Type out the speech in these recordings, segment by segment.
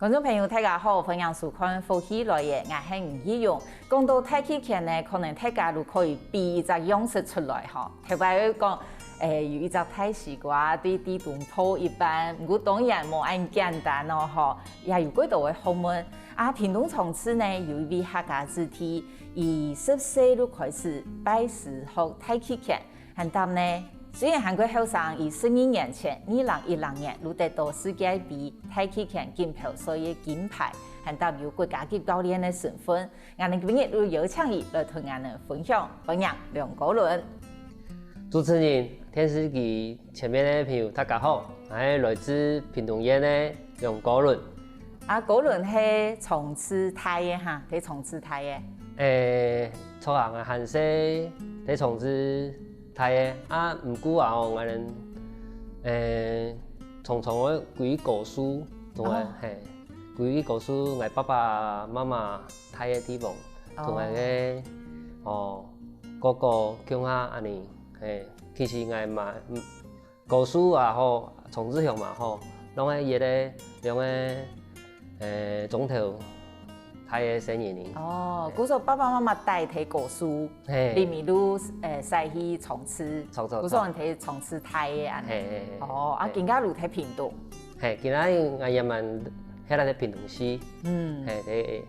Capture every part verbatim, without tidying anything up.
觀眾朋友，大家好，歡迎收看《福氣來了》，𠊎係吳奇勇。講到太極拳呢，可能大家都可以比一隻樣式出來吼。頭擺會講，誒，有一隻大西瓜對地動破一半，毋過當然無恁簡單哦吼，也有幾多个學問。啊，屏東長治呢，有一位客家子弟，佢十歲就開始拜師學太極拳，還搭呢，雖然還過後生，佢十二年前，二零一零年，就得到世界杯太極拳錦標賽个金牌，還搭有國家級教練个身份。 𠊎等今日就邀請佢來同𠊎等分享。歡迎梁高倫。主持人、電視機前面个朋友，大家好，𠊎係來自屏東縣个梁高倫。啊，高倫係長治大个哈，在長治大个。誒，著啊，𠊎還細在長治大个啊，毋過啊，𠊎等誒常常會歸高樹，總會係歸高樹，𠊎爸爸媽媽 大个地方，同𠊎个哦哥哥共下恁呢，嘿，其實𠊎嘛，嗯，高樹也好，長治鄉嘛好，攏係一个兩个誒庄頭大个細人呢。哦，故所爸爸媽媽戴在高樹，嘿，裡面就誒徙去長治，長治，故所你在長治大个恁呢。嘿嘿嘿。哦，啊，今下就在屏東。嘿，今下𠊎也蠻遐个在屏東市，嗯，嘿，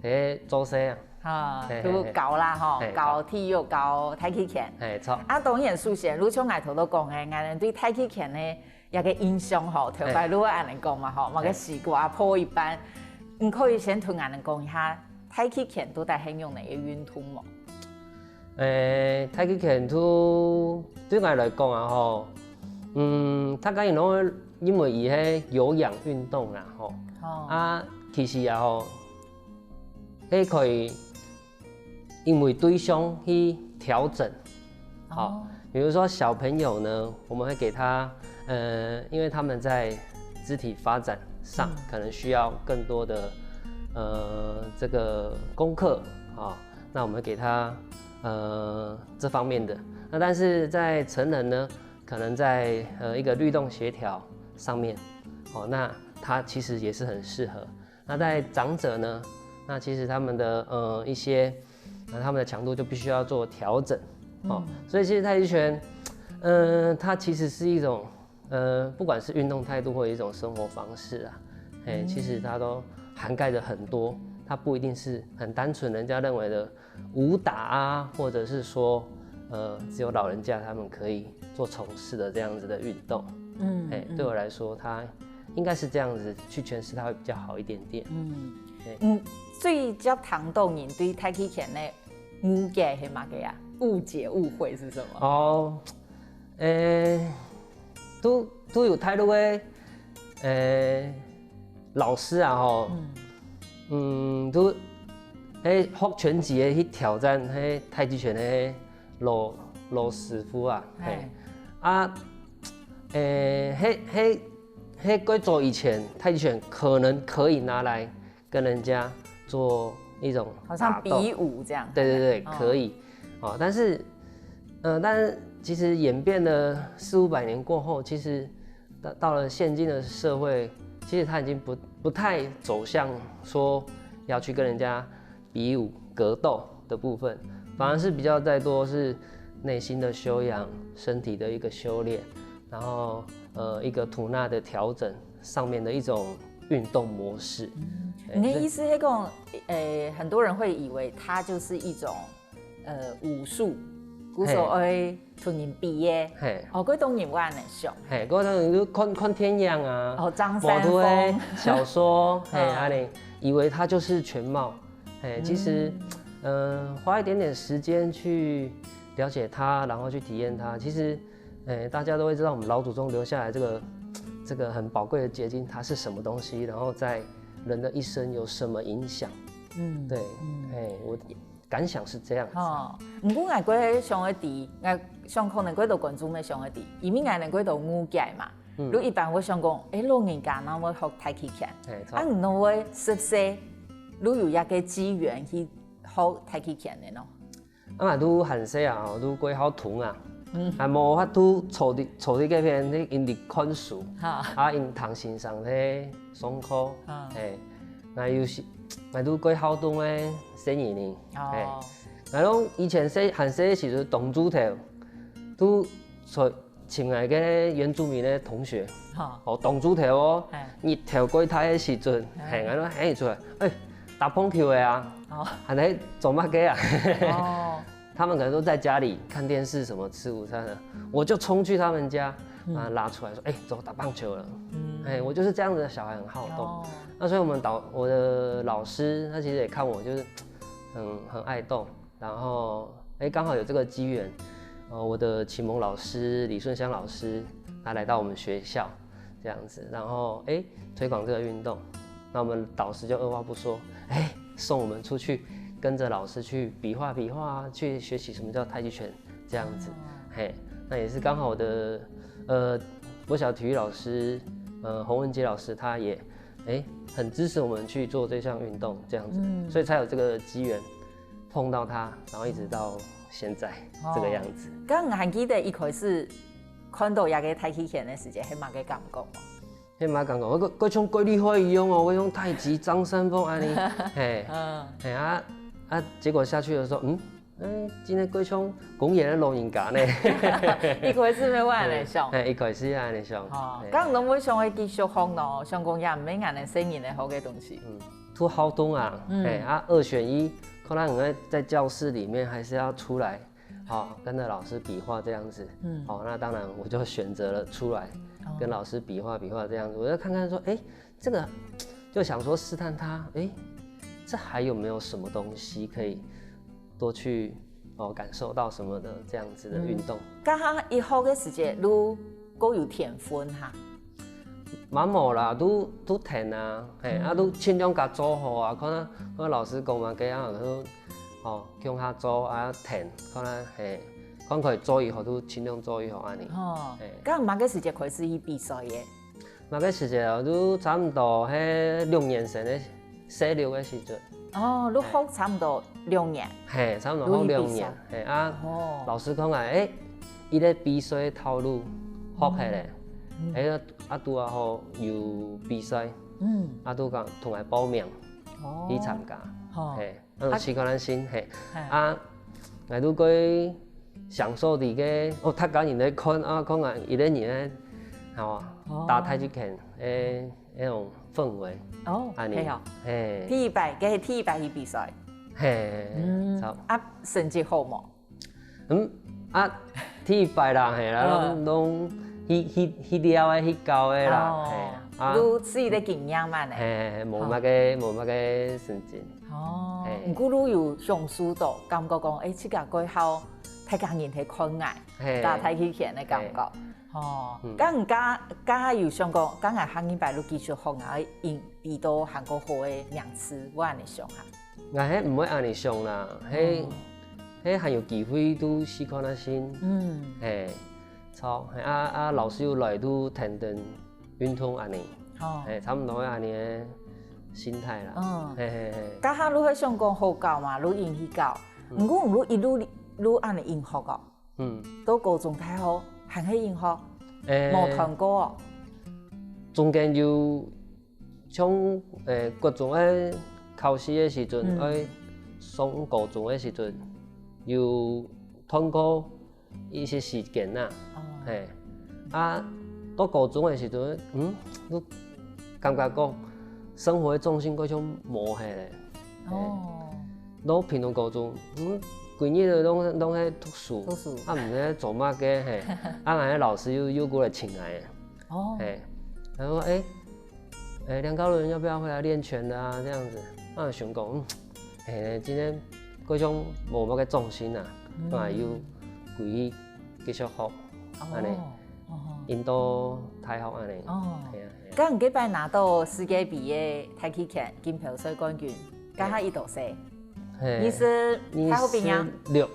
在 誒，做事啊。哈，就教啦吼，教體育，教太極拳。誒，著。啊，當然首先，就像𠊎頭頭講个，𠊎等對太極拳个一个印象吼，頭擺就恁呢講嘛吼，麼个西瓜破一半。你可以先同𠊎等講一下，太極拳到底係仰般个運動無？誒，太極拳就對𠊎來講啊吼，嗯，大家因為因為佢係有氧運動啦吼，啊，其實啊吼， 係可以因為對象去調整。好，比如說小朋友呢，我們會給他，呃，因為他們在肢體發展上可能需要更多的，呃，這個功課，啊，那我們給他，呃，這方面的。那但是在成人呢，可能在，呃，一個律動協調上面，哦，那他其實也是很適合。 那在長者呢，那其實他們的，呃，一些，那他們的強度就必須要做調整，哦，所以其實太極拳，呃，它其實是一種，呃，不管是運動態度或者一種生活方式啊，嘿，其實它都涵蓋的很多，它不一定是很單純人家認為的武打啊，或者是說，呃，只有老人家他們可以做從事的這樣子的運動。嗯，嘿，對我來說，它應該是這樣子去詮釋，它會比較好一點點。嗯，對。嗯，最接聽到人對太極拳个誤解係麼个啊？誤解、誤會是什麼？哦，誒，都都有太多个，誒，老師啊吼，嗯，都，誒，學拳擊个去挑戰，誒，太極拳个老老師傅啊，嘿，啊，誒，嘿嘿。 係，過早以前，太極拳可能可以拿來跟人家做一種好像比武這樣。對對對，可以。哦，但是，呃，但是其實演變了四五百年過後，其實到到了現今的社會，其實它已經不不太走向說要去跟人家比武格鬥的部分，反而是比較再多是內心的修養、身體的一個修煉，然後呃一個吐納的調整上面的一種運動模式。嗯，你的意思是講，呃，很多人會以為它就是一種呃武術，故所愛同人比耶。嘿，哦，佢當然會恁樣想。嘿，佢當然就看看電影啊，哦，張三豐、小說，嘿，啊，你以為它就是拳貌。 哎，其實，嗯，花一點點時間去了解它，然後去體驗它，其實，哎，大家都會知道我們老祖宗留下來這個這個很寶貴的結晶，它是什麼東西，然後在人的一生有什麼影響。嗯，對，哎，我感想是這樣子。哦，毋過𠊎个想个知，𠊎想可能幾多觀眾也想个知，因為𠊎能幾多誤解嘛。 就一般會想講，誒，老人家哪會學太極拳？啊，你哪會十歲就有一個機緣去學太極拳个呢？啊嘛，就還細啊，就過好動啊。嗯，啊，無法度坐佇坐佇該片，因為看書，哈，啊，因聽先生咧上課，啊，嘿，𠊎有時𠊎都過好動个細人呢，哦，嘿，𠊎攏以前細還細个時陣，當晝頭，都坐尋𠊎个原住民个同學，哈，哦，當晝頭哦，日頭過大个時陣，嘿，𠊎都喊出來，哎，打棒球个啊，哦，還在做麼个啊？哦。他們可能都在家裡看電視，什麼吃午餐了，我就衝去他們家，把他拉出來說：“哎，走，打棒球了。”哎，我就是這樣子的小孩，很好動。那所以我們導我的老師，他其實也看我就是很很愛動，然後哎，剛好有這個機緣，呃，我的啟蒙老師李順香老師，他來到我們學校，這樣子，然後哎，推廣這個運動。那我們導師就二話不說，哎，送我們出去，跟著老師去比劃比劃啊，去學習什麼叫太極拳，這樣子。嘿，那也是剛好我的呃國小體育老師，呃洪文杰老師，他也哎很支持我們去做這項運動，這樣子，所以才有這個機緣碰到他，然後一直到現在這個樣子。該你還記得一開始看到這個太極拳个時節，係麼个感覺無？係麼个感覺？𠊎𠊎像蓋厲害一樣哦，𠊎像太極張三豐恁呢，嘿，嗯，嘿啊啊，結果下去的時候，嗯，哎，今天蓋像公園个老人家呢。一開始係恁呢想，嘿，一開始係恁呢想，哦，嘿，該你會想愛繼續學呢？想講也毋係恁呢細人仔學个東西。嗯，都好動啊，嘿啊，二選一，可能你在教室裡面還是要出來。 好，跟著老師比劃這樣子，嗯，好，那當然我就選擇了出來，哦，跟老師比劃比劃這樣子，我就看看說，哎，這個就想說試探他，哎，這還有沒有什麼東西可以多去哦感受到什麼的這樣子的運動。該下一學个時節，你過有天分哈？ 嘛無啦，都都聽啊，嘿，啊都盡量共做好啊，看啊，看老師講麼个啊，就哦共下做啊聽，看啊，嘿，看可以做以後就盡量做以後恁呢。哦，嘿，該麼个時節開始去比賽个？麼个時節哦，就差毋多係六年生个，細六个時陣。 哦，你學差毋多兩年。嘿，差毋多學兩年，嘿啊，老師講啊，欸，一個比賽頭路學起來，欸，啊拄仔好有比賽，嗯，啊都講同𠊎報名去參加，嘿，啊試看看先，嘿，啊，𠊎都過 享受這個，哦，大家人來看啊，看啊，一個人咧，吼，打太極拳，欸，那種氛圍，哦，恁呢，係哦，嘿，第一擺，該係第一擺去比賽，嘿，嗯，啊，成績好無？嗯，啊，第一擺啦，嘿啦，攏攏去去去尞个，去教个啦，嘿，啊，有自家个經驗嘛呢，嘿，無麼个無麼个成績，哦，毋過你有享受到，感覺講，欸，自家過好。 大家人在看𠊎，打太極拳个感覺。吼，該你家家下有想講，該𠊎下二擺就繼續學，𠊎愛贏比到還較好个名次，會恁呢想哈？𠊎係毋會恁呢想啦，係係還有機會就試看啊先。嗯，係，著，係啊啊，老師有來就跈等運動恁呢，係差毋多係恁呢个心態啦。嗯，係係係。該下你會想講好教嘛，你硬去教， 毋過你一路你恁呢硬學哦，嗯，到高中大學還係硬學，欸，無斷過哦。中間有像欸國中个考試个時陣，愛上高中个時陣，有斷過一些時間啦，係，啊，到高中个時陣，嗯，就感覺講生活个重心好像無忒咧。 哦，到屏東高中，嗯，歸日都攏攏係讀書，讀書，啊毋知做麼个，係，啊𠊎个老師又又過來尋𠊎，哦，係，佢講，欸欸，梁高倫要不要回來練拳的啊？這樣子，啊𠊎想講，嗯，係，今天好像無麼个重心啊，啊又歸去繼續學，恁呢，哦，哦，贏到大學恁呢，哦，係啊。 該你該擺拿到世界盃个太極拳金標賽冠軍，該下幾多歲？係，你係大學畢業？二十六，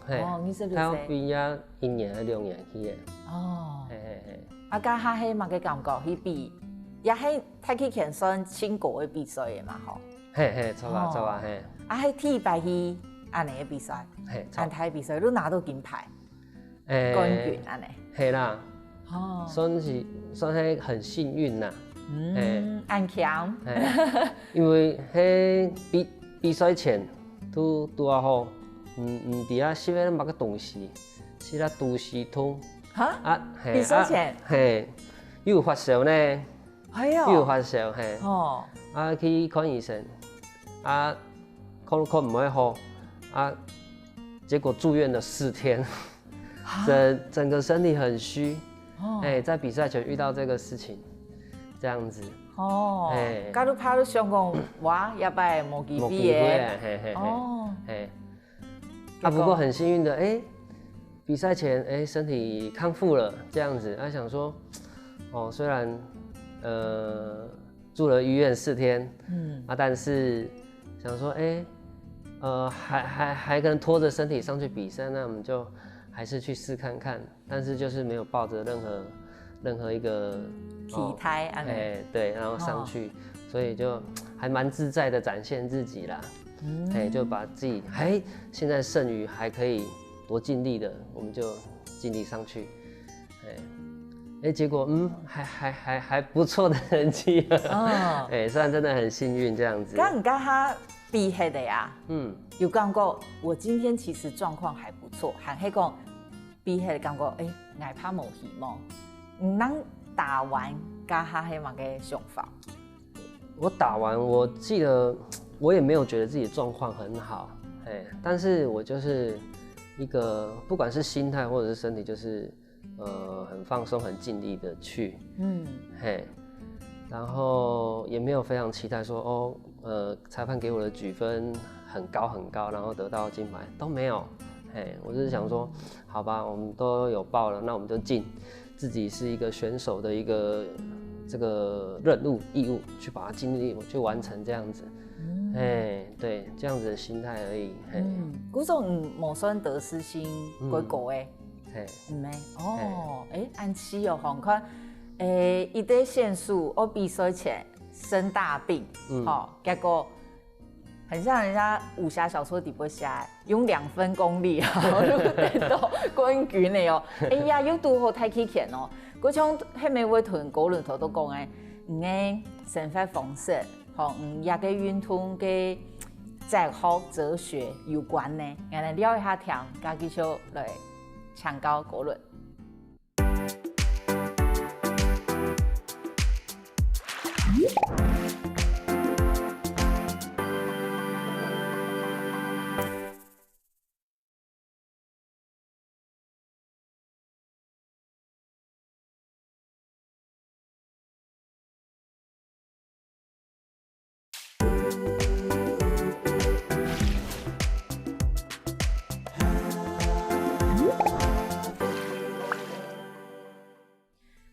係，哦，二十六歲，大學畢業一年還兩年去个。哦，係係係。啊該下係麼个感覺？去比，也係太極拳算盡高个比賽个嘛吼？係係，著啊著啊，係。啊係第一擺去恁呢个比賽，係，恁大个比賽，你拿到金牌。誒，冠軍恁呢。係啦，哦，算是，算係很幸運啦。嗯，恁慶。誒，因為係比，比賽前都，都還好，毋，毋知啊，食了麼个東西，食了肚屎痛。哈？啊，係，比賽前？啊，係，又有發燒呢。哎喲。又有發燒，係。哦。啊，去看醫生，啊，看，看毋會好，啊，結果住院了四天。整，整個身體很虛。哦。哎，在比賽前遇到這個事情，這樣子。哦，哎。該你怕你想講，哇，這擺無機會耶。無機會，嘿，嘿，嘿，哦。嘿。啊，結果不過很幸運的，哎，比賽前，哎，身體康復了，這樣子。啊，想說，哦，雖然，呃，住了醫院四天，嗯。啊，但是想說，哎，呃，還，還，還可能拖著身體上去比賽，那我們就還是去試看看。但是就是沒有抱著任何，任何一個，期待，哦，恁呢。哎，對，然後上去，哦。所以就還蠻自在地展現自己啦。嗯。哎，就把自己，哎，現在剩餘還可以多盡力的，我們就盡力上去。哎，哎，結果，嗯，還，還，還，還不錯的成績。哦。哎，算真的很幸運這樣子。該你該下比賽个啊，嗯。有感覺我今天其實狀況還不錯，還係講比賽感覺，哎，𠊎怕無希望。你當打完該下係麼个想法？我打完，我記得我也沒有覺得自己狀況很好，嘿，但是我就是一個，不管是心態或者是身體，就是，呃，很放鬆、很盡力地去，嗯。嘿，然後也沒有非常期待說，哦，呃，裁判給我的舉分很高很高，然後得到金牌，都沒有。嘿，我就是想說，好吧，我們都有報了，那我們就盡自己是一個選手的一個這個任務、義務，去把它盡力去完成這樣子。嗯。哎，對，這樣子的心態而已，嘿。嗯，故所你無算得失心過高欸。嗯。嘿。毋係，哦，嘿。哎，恁樣哦，看，哎，一個選手，哦，比賽前生大病，嗯。吼，結果很像人家武俠小說底部寫的，用兩分功力，然後就得到冠軍了哦。哎呀，又堵好太極拳哦。故像後尾𠊎同高倫頭都講欸，你个生活方式，吼，你這個運動个哲學、哲學有關呢。𠊎來聊一下天，該繼續來請教高倫。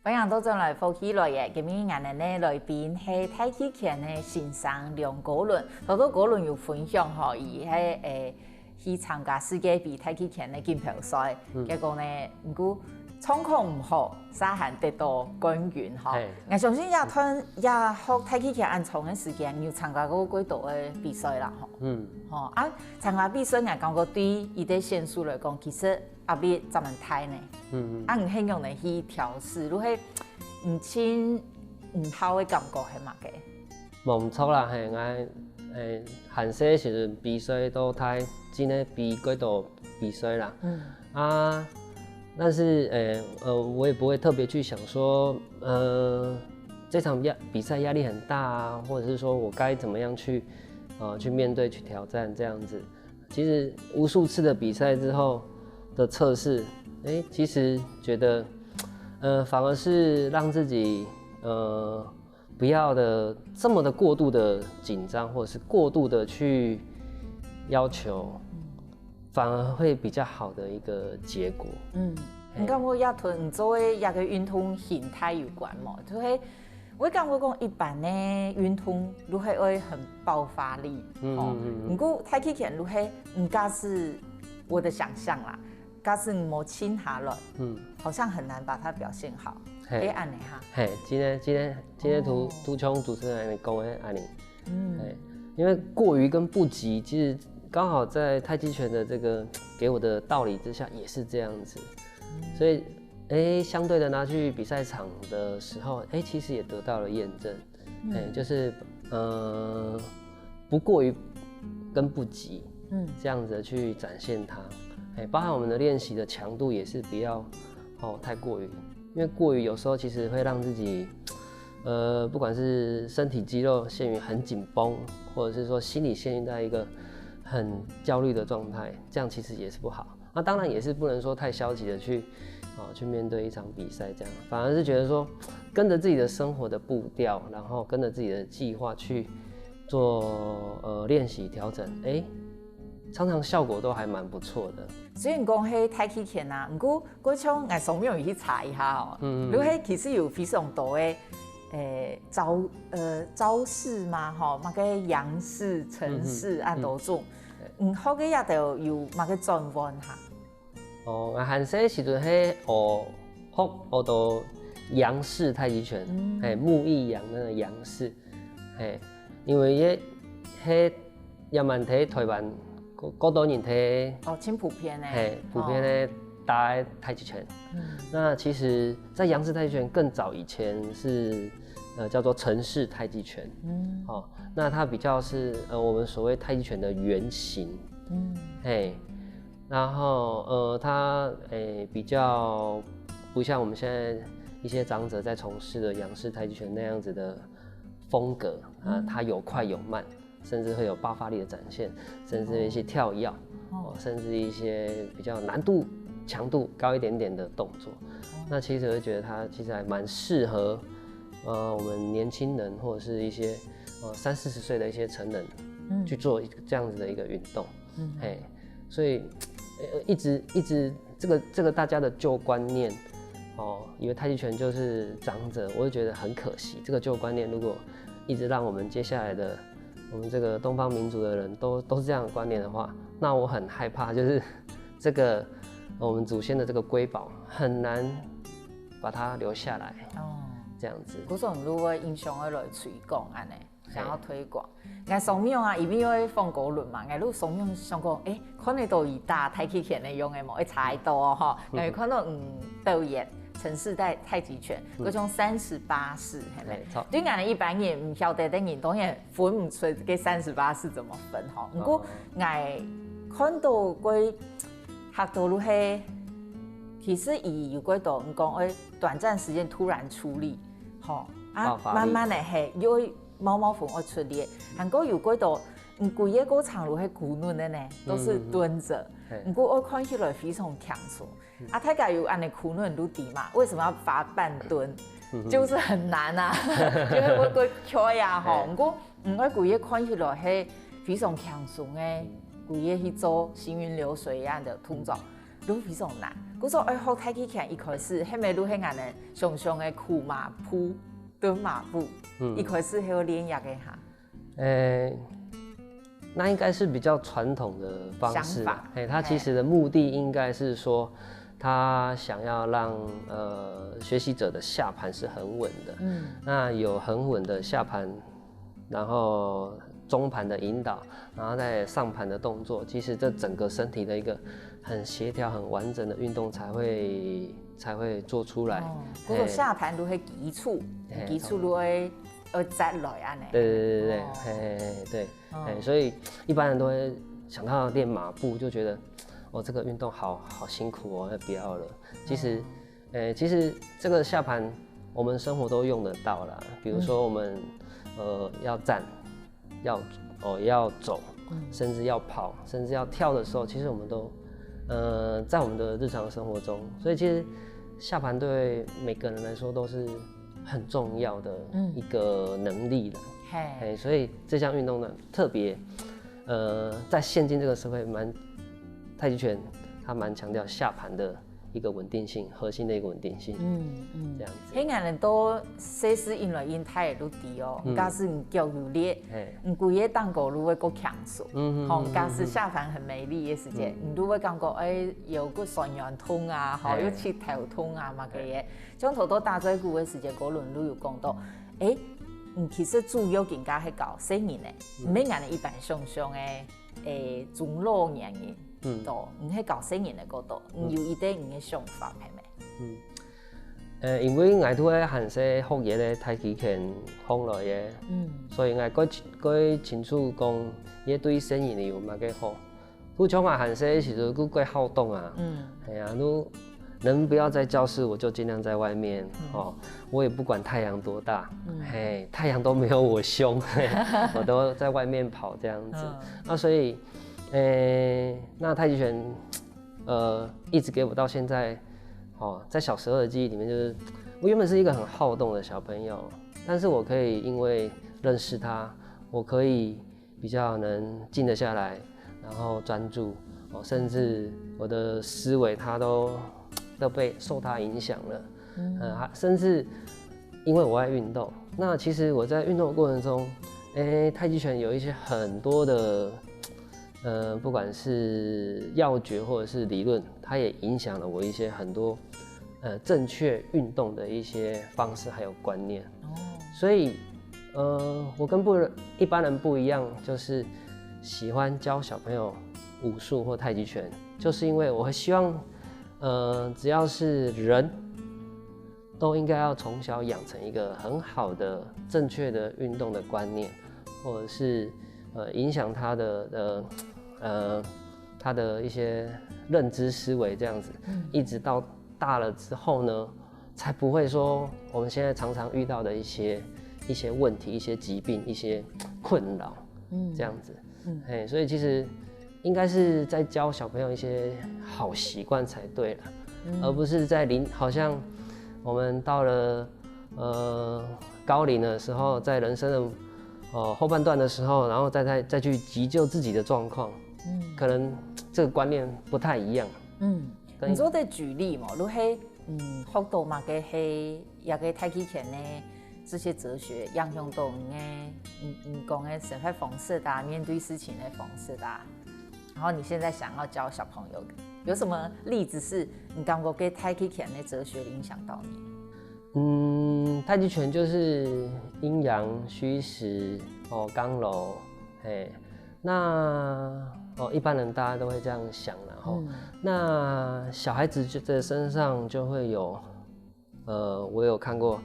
歡迎倒轉來福氣來了，今日𠊎等个來賓係太極拳个先生梁高倫。頭頭高倫有分享吼，佢係，誒， 去參加世界盃太極拳个錦標賽。嗯。結果呢，毋過狀況毋好，煞還得到冠軍吼。嘿。𠊎相信這段這學太極拳恁長个時間，你有參加過幾多个比賽啦吼。嗯。吼，啊，參加比賽，𠊎感覺對一個選手來講，其實壓力真蠻大呢。嗯，嗯。啊，你係仰般去調適，就係毋盡毋好个感覺係麼个？ 無毋著啦，嘿，𠊎，誒，還細个時陣比賽都大，真个比幾多比賽啦。嗯。啊，但是，誒，呃，我也不會特別去想說，呃，這場壓，比賽壓力很大啊，或者是說我該怎麼樣去，呃，去面對、去挑戰這樣子。其實無數次的比賽之後的測試，誒，其實覺得，呃，反而是讓自己，呃， 不要的這麼的過度的緊張，或者是過度的去要求，嗯。反而會比較好的一個結果。嗯，嘿。你感覺這同你做个這個運動形態有關無？就係𠊎感覺講一般个運動，就係愛很爆發力，嗯，吼。嗯，嗯，嗯。毋過太極拳就係，嗯，假使我的想像啦， 假使你無靜下來，嗯。好像很難把它表現好。嘿。係恁呢哈。嘿，真个，真个，真个，哦。就，就像主持人恁呢講个恁呢。嗯。嘿，因為過於跟不及，其實剛好在太極拳的這個給我的道理之下，也是這樣子。所以，哎，相对的拿去比赛场的时候，哎，其实也得到了验证，哎，就是呃，不过于跟不及，嗯，这样子的去展现它，哎，包含我们的练习的强度也是不要哦太过于，因为过于有时候其实会让自己。呃，不管是身体肌肉陷于很紧绷，或者是说心理陷于在一个很焦虑的状态，这样其实也是不好。那当然也是不能说太消极的去，哦，去面对一场比赛这样，反而是觉得说跟着自己的生活的步调，然后跟着自己的计划去做呃练习调整，哎，常常效果都还蛮不错的。虽然讲係太极拳啊，不过过像我上网有去查一下哦，嗯，如果其实有非常多的，诶，招呃招式嘛吼，那个杨式、陈式啊多种，嗯，学个也都有那个转弯哈。哦，啊，还細時陣係學學學到楊式太极拳，嗯，嘿，木易楊那个楊式，嘿，因为也嘿。也蛮在台湾，过多人在哦，挺普遍的，嘿，普遍的打太极拳。嗯，那其实，在杨式太极拳更早以前是呃叫做陈式太极拳，嗯，哦，那它比较是呃我们所谓太极拳的原型，嗯，嘿，然后呃它诶比较不像我们现在一些长者在从事的杨式太极拳那样子的风格啊，它有快有慢。甚至会有爆发力的展现，甚至一些跳跃，哦，甚至一些比较难度强度高一点点的动作。那其实我觉得它其实还蛮适合，呃，我们年轻人或者是一些呃三四十岁的一些成人，嗯，去做这样子的一个运动，嗯，嘿，所以呃一直一直这个这个大家的旧观念，哦，以为太极拳就是长者，我就觉得很可惜。这个旧观念如果一直让我们接下来的我们这个东方民族的人都都是这样的观念的话，那我很害怕，就是这个我们祖先的这个瑰宝很难把它留下来。哦，这样子。古总如果影响会来推广安呢，想要推广，应该上面啊，因为有放过轮嘛，应该如果上面想讲，哎，看得到伊打太极拳的用的无，会差一多哦哈，因为看到嗯表演。陈式太太极拳，各种三十八式，对，对，一般人毋晓得的人当然分毋出个三十八式怎么分吼。不过，我看到个学到路係，其实伊有个多，你讲诶，短暂时间突然出力，吼，啊，慢慢的嘿，又毛毛粉会出力，还过有个多，你规个过程路係骨软的呢，都是蹲着，不过我看起来非常轻松。 啊，大家有安尼苦惱都知嘛，为什么要罚半蹲？就是很难啊，就是会过去啊吼。不过，嗯，我故意看起来係非常轻松的，故意去做行云流水一样的动作，都非常难。故所爱学太极拳一开始，还没都很难的，雄雄的苦马步、蹲马步，一开始还要练一个哈。 诶，那应该是比较传统的方式。哎，他其实的目的应该是说，他想要让呃学习者的下盘是很稳的。嗯，那有很稳的下盘，然后中盘的引导，然后在上盘的动作，其实这整个身体的一个很协调、很完整的运动才会才会做出来。哦，不过下盘都会急促，急促都会。 而再来安尼。对对对对，嘿嘿嘿，对，哎，所以一般人都会想到练马步，就觉得，哦，这个运动好好辛苦哦，那不要了。其实，哎，其实这个下盘我们生活都用得到啦，比如说我们呃要站，要哦要走，甚至要跑，甚至要跳的时候，其实我们都呃在我们的日常生活中，所以其实下盘对每个人来说都是。 很重要的一个能力了。嘿，所以这项运动呢，特别呃，在现今这个社会蛮太极拳，它蛮强调下盘的一个稳定性，核心的一个稳定性。嗯嗯，这样子。嘿，俺人都说是因为因太都低哦，假使你脚有裂，你骨节当高如会够强势，嗯，吼，假使下盘很没力的时间，你都会感觉哎有个酸软痛啊，好，又去头痛啊嘛，可以。 像头头打嘴鼓的时节，哥伦都有讲到，哎，嗯，其实主要更加係教细人呢，毋免俺一般想象的，诶，中老年人，嗯。到，你係教細人个角度，你有一個你个想法，係無？嗯。呃，因為𠊎都係還細學个大提琴學來个，嗯。所以𠊎較，較清楚講，佢對細人有麼个好。就像𠊎還細个時候，就較好動啊。嗯。係啊，就能不要在教室，我就盡量在外面，嗯。哦，我也不管太陽多大，嗯。嘿，太陽都沒有我兇，嘿，我都在外面跑這樣子。嗯。那所以，誒，那太極拳，呃，一直給我到現在，哦，在小時候的記憶裡面，就是我原本是一個很好動的小朋友，但是我可以因為認識他，我可以比較能靜得下來，然後專注，哦，甚至我的思維它都，都被受它影響了。嗯。呃，還，甚至因為我愛運動，那其實我在運動的過程中，誒，太極拳有一些很多的，呃，不管是要訣或者是理論，它也影響了我一些很多，呃，正確運動的一些方式還有觀念。哦。所以，呃，我跟不，一般人不一樣，就是喜歡教小朋友武術或太极拳，就是因為我會希望，呃，只要是人，都應該要從小養成一個很好的、正確的運動的觀念，或者是，呃，影響他的，呃，呃，他的一些認知思維這樣子，嗯。一直到大了之後呢，才不會說我們現在常常遇到的一些，一些問題、一些疾病、一些困擾，嗯。這樣子。嗯。嘿，所以其實應該是在教小朋友一些好習慣才對啦，嗯。而不是在零，好像我們到了，呃，高齡的時候，在人生的，呃，後半段的時候，然後再，再，再去急救自己的狀況，嗯。可能這個觀念不太一樣。嗯。 你做得舉例無？就係，嗯，學到麼个係這个太極拳呢，這些哲學影響到你个，你，你講个生活方式啊，面對事情的方式啊。然後你現在想要教小朋友，有什麼例子是你感覺个太極拳的哲學影響到你？嗯，太極拳就是陰陽虛實哦，剛柔，嘿，那，哦，一般人大家都會這樣想啦，吼。嗯。那小孩子就在身上就會有，呃，我有看過，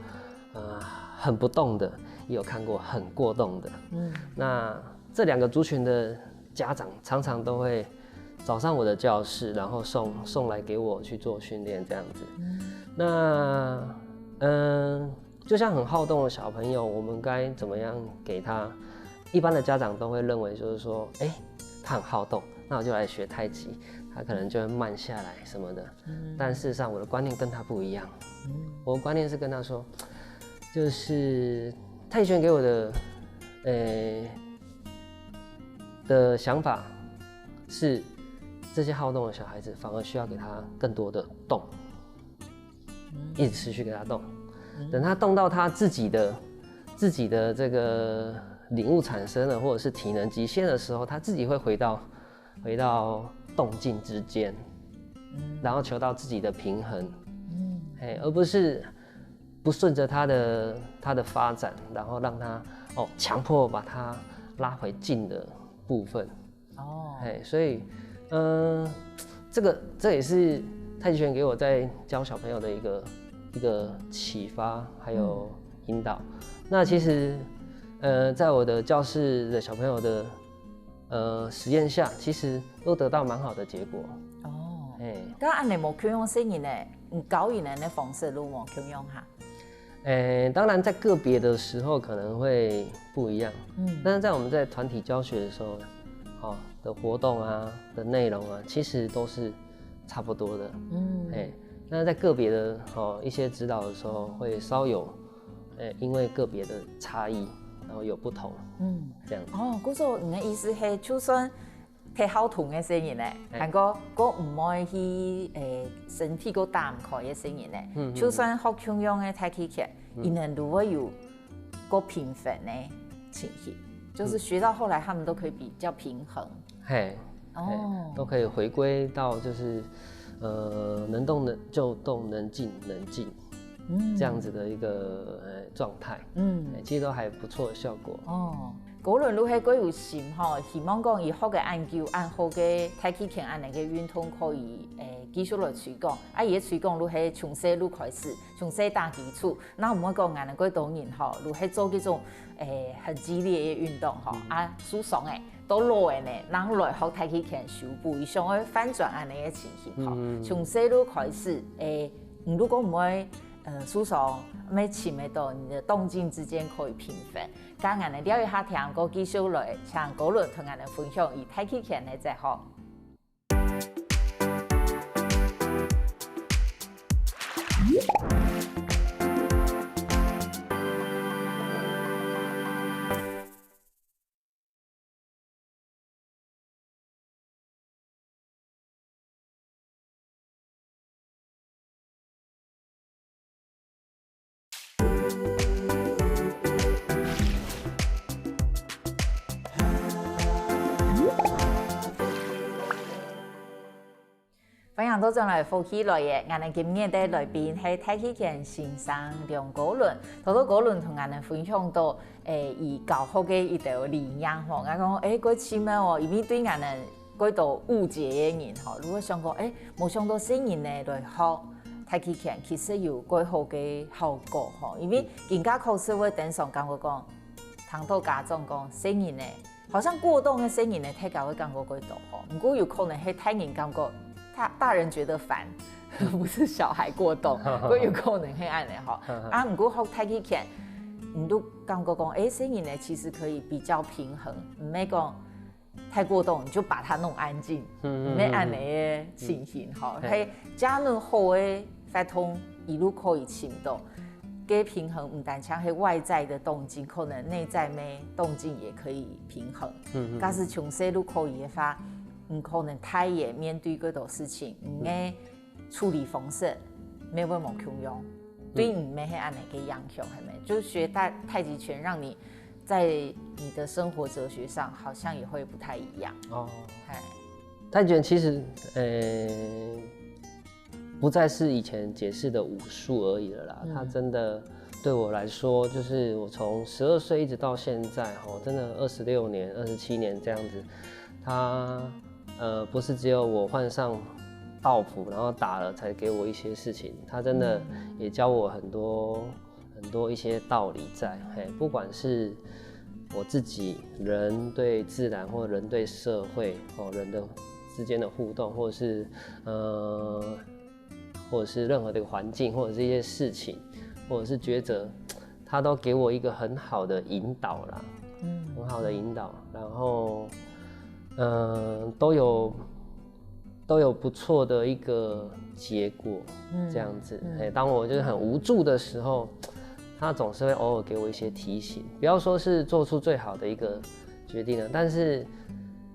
呃，很不動的，也有看過很過動的。嗯。那這兩個族群的家長常常都會找上我的教室，然後送，送來給我去做訓練這樣子。嗯。那，嗯，就像很好動的小朋友，我們該怎麼樣給他？一般的家長都會認為就是說，誒，他很好動，那我就來學太極，他可能就會慢下來什麼的。嗯。但事實上，我的觀念跟他不一樣。嗯。我的觀念是跟他說，就是太極拳給我的，誒，的想法是，這些好動的小孩子反而需要給他更多的動。 一直持續给他动。嗯。等他动到他自己的，自己的這個領悟產生了，或者是體能極限的時候，他自己會回到，回到動靜之間，嗯。然後求到自己的平衡。嗯。嘿，而不是不順著他的，他的發展，然後讓他，哦，強迫把他拉回靜的部分。 哦。嘿，所以，呃，這個，這也是太極拳給我在教小朋友的一個，一個啟發，還有引導。嗯。那其實，呃，在我的教室的小朋友的，呃，實驗下，其實都得到蠻好的結果。哦。嘿。該恁呢無共樣細人呢，你教佢呢，該方式都無共樣哈？ 誒，當然在個別的時候可能會不一樣，嗯。但是在我們在團體教學的時候，哦，的活動啊，的內容啊，其實都是差不多的。嗯。誒，那在個別的，哦，一些指導的時候，會稍有，誒，因為個別的差異，然後有不同，嗯。這樣。哦，故所你的意思係，就算 忒好動个細人呢，嘿。還過，過毋會去，誒，身體過打毋開个細人呢，嗯，嗯，就算學共樣个太極拳，嗯。佢等都會有過平衡个情形，就是學到後來他們都可以比較平衡。嘿，哦。嘿，都可以回歸到就是，呃，能動能，就動，能靜能靜，嗯。這樣子的一個，呃，狀態。嗯。哎，其實都還不錯的效果。哦。高倫就係蓋有心吼，希望講佢學个恁久，恁好个太極拳恁樣个運動可以，誒，繼續來推廣。啊，佢个推廣就係從細就開始，從細打基礎。那毋會講𠊎等蓋多人吼，就係做這種，誒，很激烈个運動吼，啊，受傷誒，到老誒呢，正來學太極拳修補，佢想愛翻轉恁樣个情形吼。從細就開始，誒，你如果毋會，呃，受傷，愛尋得到你的動靜之間可以平衡。 該𠊎等尞一下聽歌，繼續來請高倫同𠊎等分享佢太極拳个哲學。 歡迎倒轉來福氣來了，𠊎等今日个來賓係太極拳先生梁高倫。頭頭高倫同𠊎等分享到，誒，佢教學个一兜理念吼，𠊎講，誒，蓋奇妙哦，因為對𠊎等 蓋多誤解个人吼，就會想講，誒，無想到細人仔來學太極拳，其實有蓋好个效果吼，因為人家確實會當常感覺講，聽到家長講細人仔，好像過動个細人仔，大家會感覺蓋多吼，毋過有可能係大人感覺，大，大人覺得煩，不是小孩過動，毋過有可能係恁樣吼。啊，毋過學太極拳，你就感覺講，誒，細人仔其實可以比較平衡，毋係講 太過動，你就把它弄安靜，嗯嗯嗯，恁樣个情形吼，嘿，加入好个活動，一路可以尋到。該平衡毋單淨係外在个動靜，可能內在个動靜也可以平衡。嗯嗯，假使從細就可以个話，你可能大也面對更多事情，你个 處理方式，乜會無共樣，對你乜係恁樣个影響，係無？就學太，太極拳，讓你在你的生活哲學上好像也會不太一樣。哦，嘿，太極拳其實，呃，不再是以前解釋的武術而已了啦。嗯，它真的對我來說，就是我從十二歲一直到現在，吼，真的二十六年、二十七年這樣子，它 呃，不是只有我換上道服，然後打了才給我一些事情，他真的也教我很多，很多一些道理在。嘿，不管是我自己，人對自然或人對社會，哦，人的之間的互動，或者是，呃，或者是任何的環境，或者是一些事情，或者是抉擇，他都給我一個很好的引導啦，嗯，很好的引導。然後，嗯，都有，都有不錯的一個結果，嗯，這樣子。嗯，嘿，當我就是很無助的時候，他總是會偶爾給我一些提醒，不要說是做出最好的一個決定了，但是，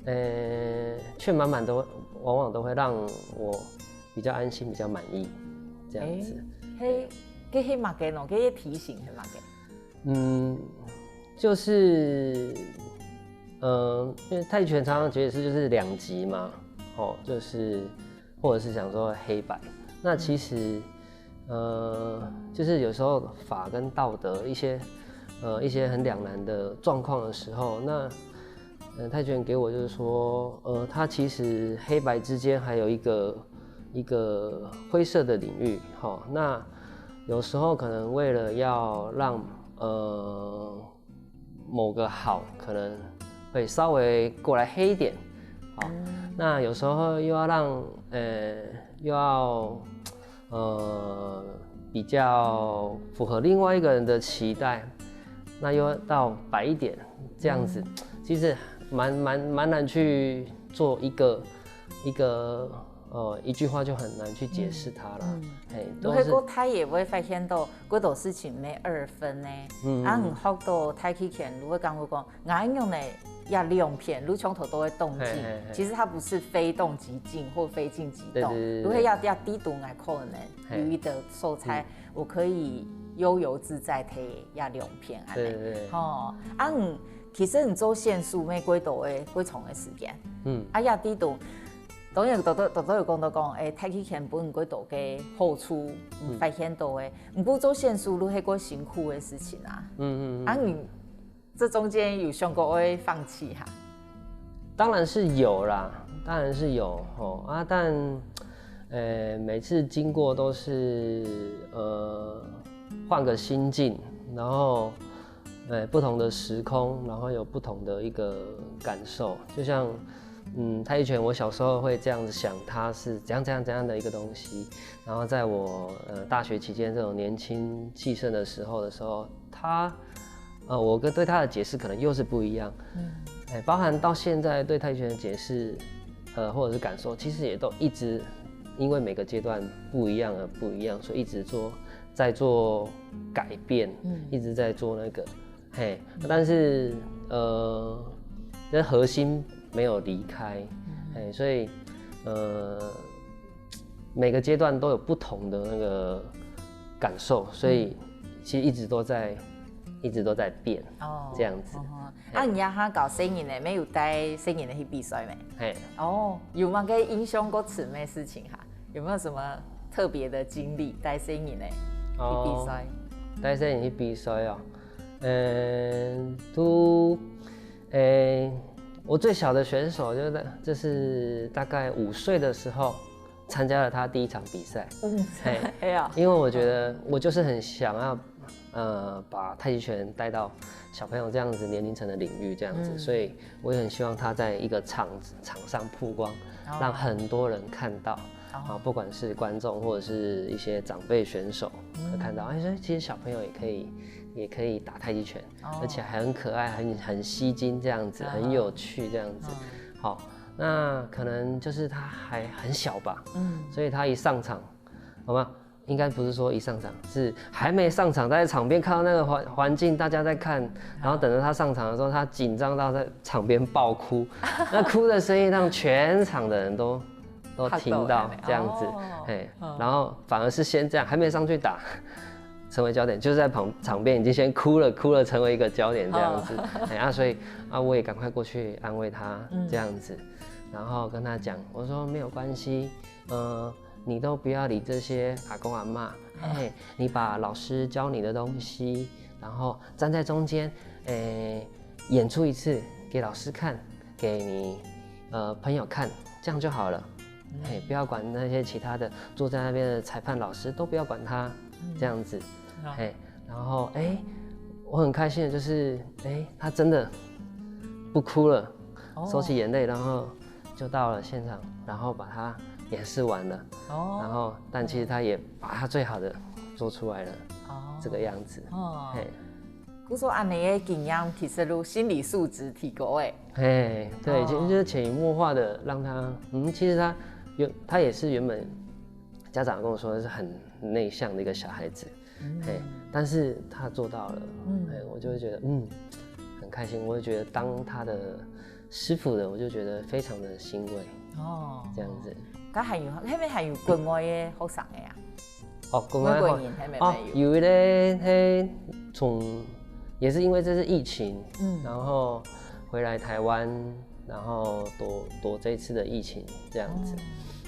呃，卻滿滿都，往往都會讓我比較安心、比較滿意，這樣子。誒，嘿，這係麼个呢？這个提醒係麼个？嗯，就是，呃，因為太極拳常常覺得是就是兩極嘛，哦，就是或者是想說黑白。那其實，呃，就是有時候法跟道德一些，呃，一些很兩難的狀況的時候，那，呃，太极拳給我就是說，呃，它其實黑白之間還有一個一個灰色的領域，哈。那有時候可能為了要讓，呃，某個好，可能會稍微過來黑一點，好。那有時候又要讓，呃，又要，呃，比較符合另外一個人的期待，那又要到白一點，這樣子，其實蠻，蠻，蠻難去做一個，一個，呃，一句話就很難去解釋它啦。嘿，都是，如果過大也會發現到，過多事情無二分呢。啊，你學到太極拳，你會感覺講，𠊎用呢，也兩片，你從頭到尾動靜，嘿，嘿，嘿。其實它不是非動即靜或非靜即動，對，對，對，對。如果要，要低度來可能，嘿。有一個素材，我可以悠游自在地也兩片，恁呢。對，對，對。吼，啊，你，其實你做選手，無幾多个，幾長个時間。嗯。啊，也知道，當然，多多，多多有講到講，誒，太極拳分你幾多个好處，你發現到个。毋過做選手，就係過辛苦个事情啊。嗯，嗯，嗯。啊，你這中間有想過會放棄哈？當然是有啦，當然是有吼啊，但呃每次經過都是呃换個心境，然後呃不同的時空，然後有不同的一個感受，就像。嗯，太极拳，我小時候會這樣子想，它是怎樣怎樣怎樣的一個東西。然後在我呃大學期間這種年輕氣盛的時候的時候，它呃我跟对它的解釋可能又是不一樣。嗯，哎，包含到現在對太极拳的解釋，呃或者是感受，其實也都一直因為每個階段不一樣而不一樣，所以一直做在做改变，嗯，一直在做那個。嘿，但是呃，这核心没有离开，嘿，所以呃，每个阶段都有不同的那个感受，所以其实一直都在，一直都在变，哦，这样子。啊，你阿哈搞生意呢，没有带生意的去比赛没？嘿，哦，有吗？可以英雄过此妹事情哈，有没有什么特别的经历带生意呢？去比赛？带生意去比赛哦。 嗯，都，诶，我最小的选手就在，就是大概五岁的时候参加了他第一场比赛。嗯，哎呀，因为我觉得我就是很想要，呃，把太极拳带到小朋友这样子年龄层的领域，这样子，所以我也很希望他在一个场场上曝光，让很多人看到。啊，不管是观众或者是一些长辈选手，会看到，哎，说其实小朋友也可以，也可以打太极拳，而且还很可爱，很很吸睛这样子，很有趣这样子。好，那可能就是他还很小吧，嗯，所以他一上场，好吗？应该不是说一上场，是还没上场，在场边看到那个环环境，大家在看，然后等着他上场的时候，他紧张到在场边爆哭，那哭的声音让全场的人都都听到这样子，嘿，然后反而是先这样，还没上去打，成为焦点，就是在旁场边已经先哭了，哭了成为一个焦点这样子，哎啊，所以啊，我也赶快过去安慰他这样子，然后跟他讲，我说没有关系，呃，你都不要理这些阿公阿妈，嘿，你把老师教你的东西，然后站在中间，诶，演出一次给老师看，给你呃朋友看，这样就好了。嘿，不要管那些其他的坐在那边的裁判老师，都不要管他，这样子。嘿，然后哎，我很开心的就是，哎，他真的不哭了，收起眼泪，然后就到了现场，然后把它演示完了。哦，然后但其实他也把他最好的做出来了，哦，这个样子。哦，嘿。 故所恁呢个经验，其实都心理素质提高诶。嘿，对，其实就是潜移默化的让他，嗯，其实他原他也是原本家长跟我说是很内向的一个小孩子，嘿，但是他做到了，哎，我就会觉得嗯很开心，我会觉得当他的师傅的，我就觉得非常的欣慰。哦，这样子。佢还有，后面还有国外个学生个啊？ 哦，国外哦，有一个，嘿，从也是因为这是疫情，嗯，然后回来台湾，然后躲躲这一次的疫情这样子。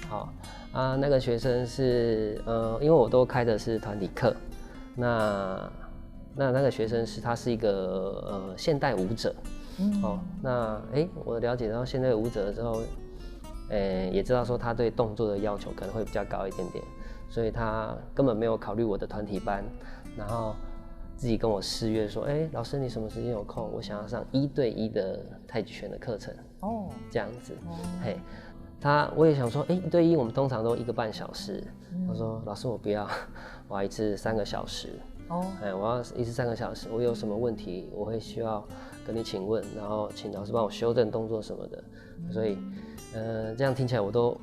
好啊，那个学生是呃，因为我都开的是团体课，那那那个学生是他是一个呃现代舞者，哦，那哎，我了解到现代舞者之后，哎，也知道说他对动作的要求可能会比较高一点点。 所以他根本没有考虑我的团体班，然后自己跟我誓约说，哎，老师你什么时间有空？我想要上一对一的太极拳的课程。哦，这样子，嘿，他我也想说，哎，一对一我们通常都一个半小时。他说，老师我不要，我要一次三个小时。哦，哎，我要一次三个小时，我有什么问题我会需要跟你请问，然后请老师帮我修正动作什么的。 所以，呃，这样听起来我都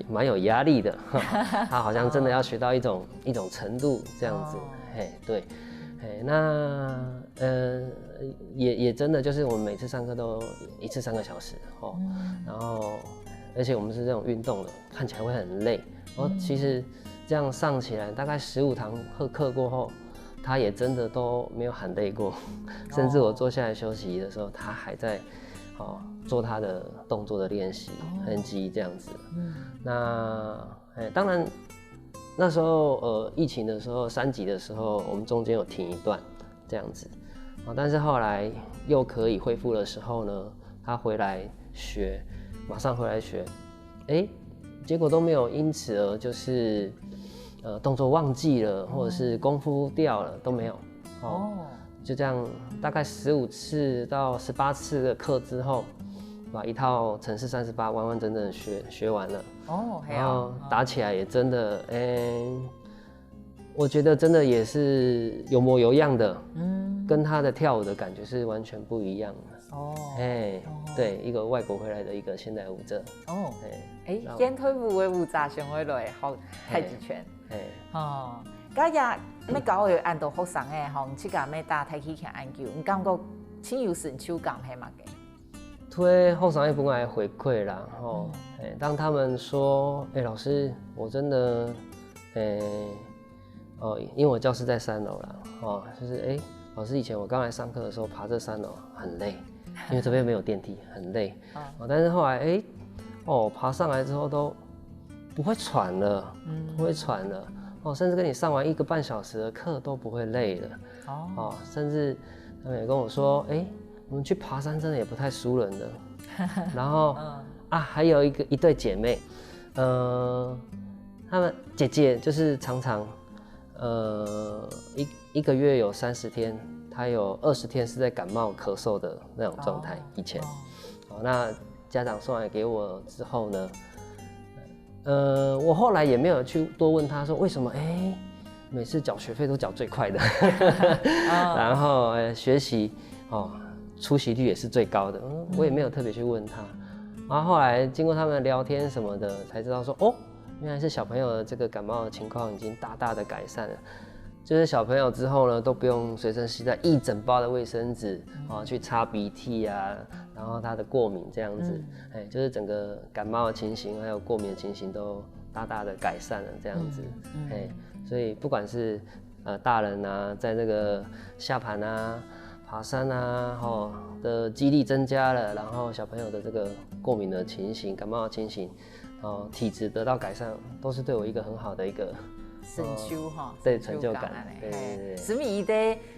蛮有压力的。他好像真的要学到一种一种程度这样子，嘿，对，嘿，那呃也也真的就是我们每次上课都一次三个小时哦，然后而且我们是这种运动的，看起来会很累。然后其实这样上起来，大概十五堂课课过后，他也真的都没有喊累过，甚至我坐下来休息的时候，他还在。 哦，做他的动作的练习，很急这样子。那哎，当然那时候呃疫情的时候，三级的时候，我们中间有停一段这样子。啊，但是后来又可以恢复的时候呢，他回来学，马上回来学，诶，结果都没有因此而就是呃动作忘记了，或者是功夫掉了都没有。哦，就这样大概十五次到十八次的课之后，把一套程式三十八完完整整学学完了。哦，係然后啊，打起来也真的，哎、我觉得真的也是有模有样的，嗯，跟他的跳舞的感觉是完全不一样的。哦，哎、对，一个外国回来的一个现代舞者，哦，哎、哎，然后现代舞个舞者想要来学太极拳，哎、哦，該也乜教有恁多学生个吼，你自家乜打太极拳恁久，你感觉真有成就感係嘛个？推后上一部分来回馈啦，吼，哎、当他们说，哎、老师，我真的，哎、哦，因为我教室在三楼啦，哦，就是哎、老师，以前我刚来上课的时候爬这三楼很累，因为这边没有电梯，很累。哦，但是后来哎、哦，爬上来之后都不会喘了，不会喘了，哦，甚至跟你上完一个半小时的课都不会累了。哦，甚至他们也跟我说，哎、我们去爬山真的也不太输人的。然后、啊，还有一个一对姐妹，呃，她们姐姐就是常常，呃，一一个月有三十天，她有二十天是在感冒咳嗽的那种状态。以前，哦，那家长送来给我之后呢，呃，我后来也没有去多问他说为什么，哎、每次缴学费都缴最快的，然后呃学习哦出席率也是最高的，嗯，我也没有特别去问他。然后后来经过他们聊天什么的，才知道说，哦，原来是小朋友的这个感冒的情况已经大大的改善了。就是小朋友之后呢，都不用随身携带一整包的卫生纸哦，去擦鼻涕啊，然后他的过敏这样子，哎，就是整个感冒的情形还有过敏的情形都大大的改善了这样子，哎，所以不管是呃大人啊，在这个下盘啊、爬山啊，吼的肌力增加了，然后小朋友的这个过敏的情形、感冒的情形，哦，体质得到改善，都是对我一个很好的一个成就哈，对成就感，对对对。所以一个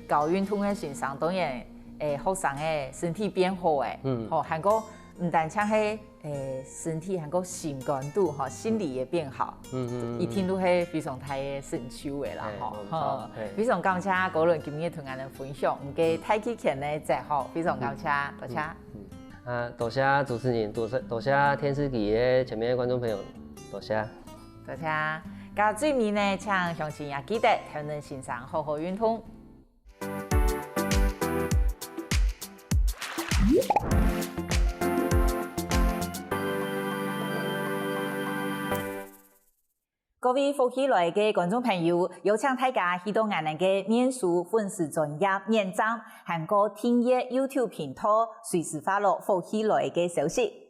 搞运动的先生，当然，诶，学生的身体变好诶，嗯，吼，还过毋单淨係诶身体，还过心肝肚哈，心理也变好，嗯嗯，一定都係非常大个成就个啦，吼，非常感谢高伦今日同俺个分享，你个太极拳呢，再好，非常感谢，多谢。 啊，多谢主持人，多谢多谢电视机个前面个观众朋友，多谢。多谢。甲最尾呢，请乡亲也记得，台南先生好好运动。各位福气来个观众朋友，邀请大家去到俺个面书粉丝专页点赞，还过订阅YouTube频道，随时follow福气来个消息。